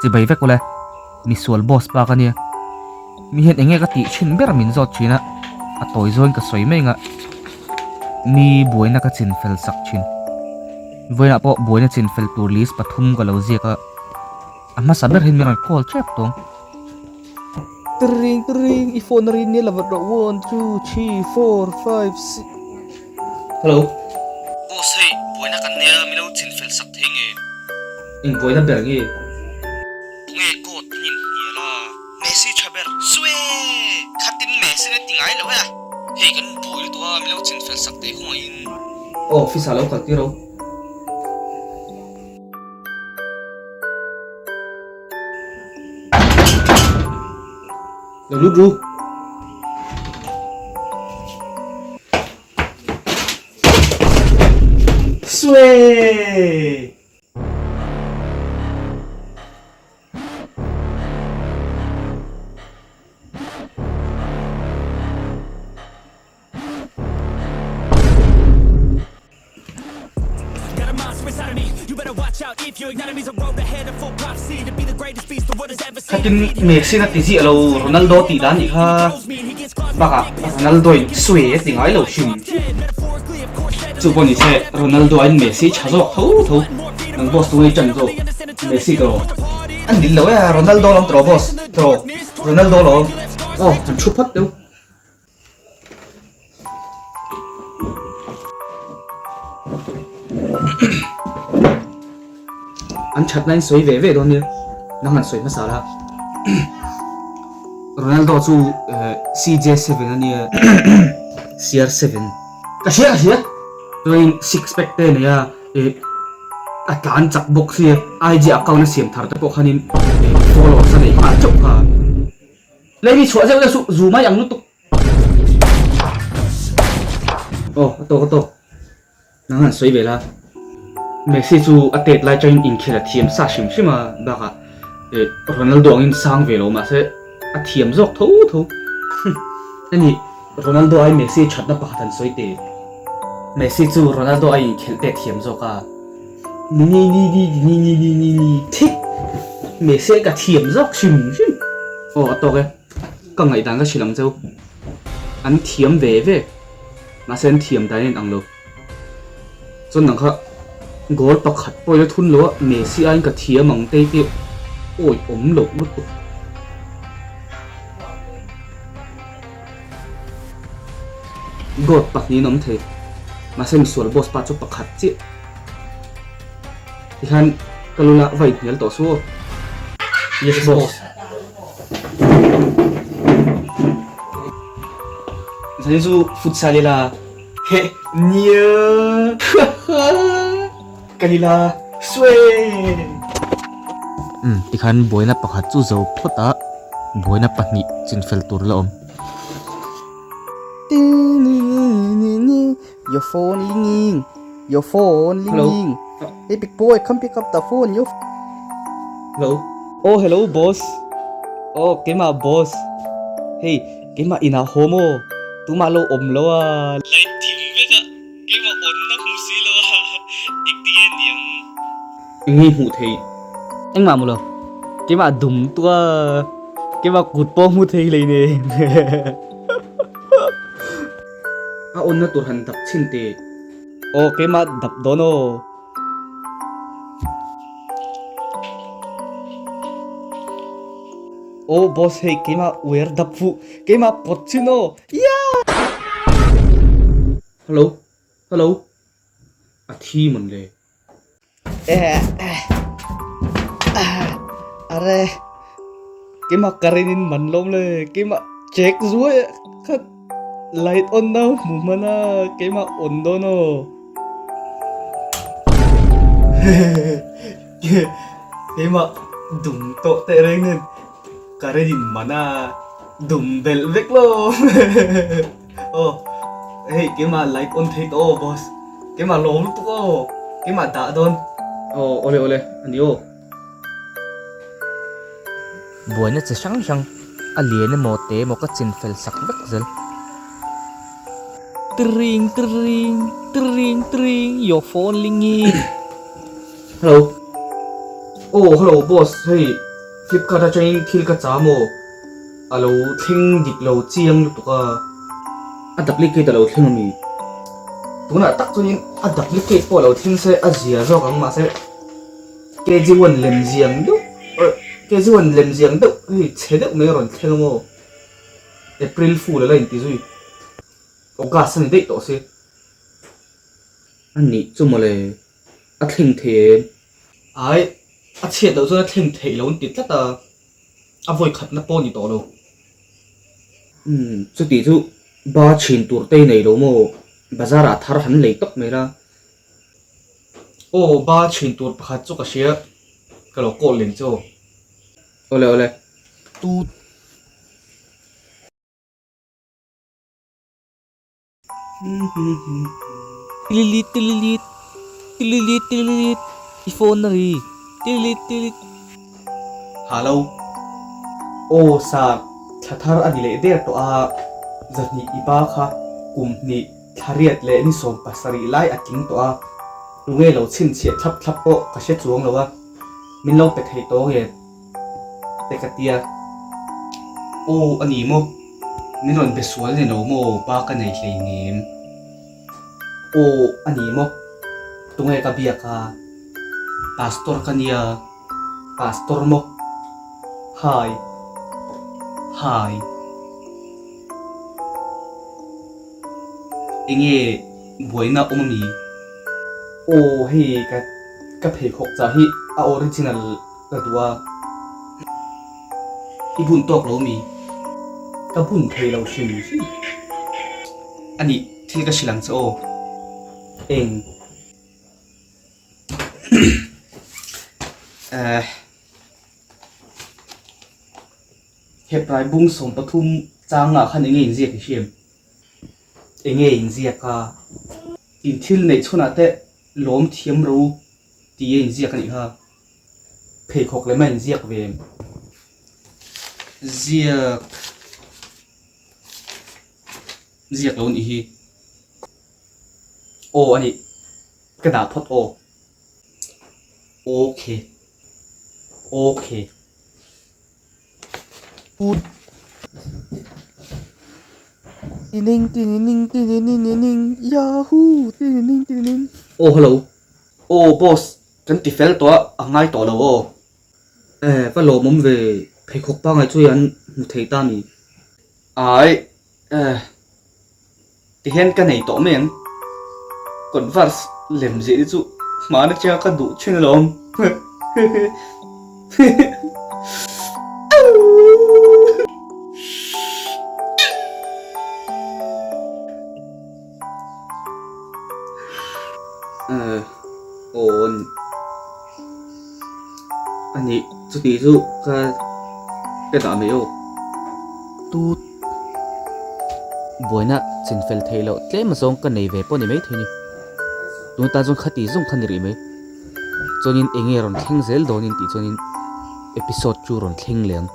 Chibai vek ule, misual boss pa ka nia. Mi hian enge ka tih thin ber min zawt thin a, a tawi zawin ka sawi mai anga mi buaina ka chin fel sak thin. Vawiinah pawh buaina chin fel tur list pathum ka lo ziak a, a hmasa ber hian min rawn call tep tawng. Ring ring i phone a rin nia la vat rawh one two three four five six. Hello. Boss hei buaina kan nei a milo chin fel sak thei nge. Eng buaina ber nge? Tunge God an in hnial a? Messi tha ber. Sue! Khatin Messi na ti ngai lo e a. Hei kan buai lutuk a milo chin fel sak thei khawngaih in. Aw office ah lo kal tir o. Lo lut ru. Sue! Khatin Messi na ti ziah lo Ronaldo tih dan nih kha bakah Ronaldo in sue a ti ngai lo hrim chu pawh ni se Ronaldo aiin Messi tha zawk tho tho nang boss tunge i ṭan zawk Messi tawh a ni lo e Ronaldo lam tawh boss tawh Ronaldo lawm aw han thu phawt deuh. An that na in sawi ve ve dawn nia nang han sawi hmasa la Ronaldo chu CJ7 a nia CR7 ka hria ka hria chuanin six pack te nei a a tlan chak bawk sia IG account a siam thar te pawh khanin followers a nei nghal teuh kha. Lady chhuah zeuh zeuh suh, zu mai ang lutuk. Aw, a tawk a tawk. Nang han sawi ve la. Messi chu a tet lai changin inkhel a thiam sa hrim hrim a, bakah eh Ronaldo angin sang ve lo mahse a thiam zawk tho tho. Ani Ronaldo ai Messi thatna pakhat han sawi teh. Messi chu Ronaldo ai inkhelh te thiam zawk a. Ni ni ni ni ni ni ni ni ni thik Messi ai ka thiam zawk hrim hrim. Aw a tawk e, ka ngaihdan ka hrilh ang cheu. An thiam ve ve, mahse an thiam dan a inang lo. Chuan nang kha goal pakhat pawh ila thun lo a, Messi aiin ka thiam ang tei tih awi awm loh lutuk. God pahnih an awm thei, mahse misual boss pa chu pakhat chiah. Tikhan ka lu la va inhnial tawh suh aw. Yes boss. Zani chu futsal ila. Heh nia. Kal ila sue. Umm tikhan buaina pakhat chu zo phawt a, buaina pahnih chinfel tur la awm. Your phone ringing Your phone ringing Hey big boy come pick up the phone your Hello Oh hello boss Oh keimah boss Hei keimah inah haw maw tumah lo awm lo a Light thim vek a keimah on na hmu si lo a engti nge niang Eng nge hmuh theih Engmah maw lo keimah dum tua keimah kut pawh hmu thei hlei nen A awnna tur han dap chhin teh. Aw keimah dap dawn aw. Aw boss hei keimah uer dap fuh keimah pawt chhin aw yeah. Hello hello a thi mawn le. Are keimah current in man lawm le keimah check zuai khat light on na hmu hman a keimah on dawn aw keimah dum tawh teh reng nen current in man a dum belh vek lo Aw hei keimah light on thei tawh aw boss keimah lawm lutuk aw keimah dah dawn. Aw awle awle a ni aw. Buaina chi hrang hrang a lian emaw te emaw ka chin fel sak vek zel. Tring tring tring tring your phone ringing. Hello. Aw hello boss hei. Flipkart atangin thil ka cha maw? A lo thleng dik lo chiang lutuk a. A duplicate a lo thleng a mi? Tunah tak chuanin a duplicate pawh a lo thleng se a zia zawk ang mahse KG one lem ziang deuh KG one lem ziang deuh hei chhe deuh mai a rawn thleng a maw? April fool a la inti zui. August a ni daih tawh si. A nih chu mawle, a thleng thei em? Ai, a chhiat loh chuan a thleng theih lo an ti tlat a, a vawi khatna pawh a ni tawh lo. Umm, chuti chu ba chhin tur te i nei lo maw? Bazar ah thar han lei tawp mai la. Aw, ba chhin tur pakhat chu ka hria, ka lo call leng che aw. Awle awle, tut. Tililit tililit tililit tililit i phone a ri tililit tililit. Hallo. Aw sir, thla thar a ni leh der tawh a, zahnih i ba kha kum hnih thla riat leh ni 70 lai a tling tawh a, tunge lo chhinchhiah thlap thlap pawh ka hre chuang lo a, min lo pe thei tawh nge? Te ka tia. Aw a ni maw? Min rawn be sual ni lo maw pa ka nei hleinem? Aw a ni maw? Tunge ka biak a? Pastor ka nia. Pastor maw? Hai. Hai. Enge buaina awm a mi? Aw hei ka ka pheikhawk chah hi a original Ka duh a, i bun tawk lo mi? Ka bun thei lo hrim hrim. A nih, thil ka hrilh ang che aw. Eng? Eh, Hebrai bung 13 changah khan enge inziak i hriam? Enge inziak a? In thil neih chhunah te lawm thiam ro tih a inziak a nih kha. Pheikhawk lem a inziak ve em? Ziak ziak lo nih hi. Aw a nih. Ka dah phawt aw. Okay. Okay. Aw hello. Aw boss kan ti fel tawh a a ngai tawh lo aw. Eh va lawmawm ve pheikhawk pangngai chu an hmu thei ta ni. Ai eh tihian ka nei tawh mai ang. Converse lem zia hi chu hmana chiang ka duh thin alawm. Eh awn a nih chuti chu ka ka dah mai aw. Tut buaina chinfel theih loh tlem zawng ka nei ve pawh ni maithei a ni. Tun atan chuan khati zawng kha ni rih mai. Chuanin eng nge rawn thleng zel dawnin tih chuanin episode chu rawn thleng leh ang.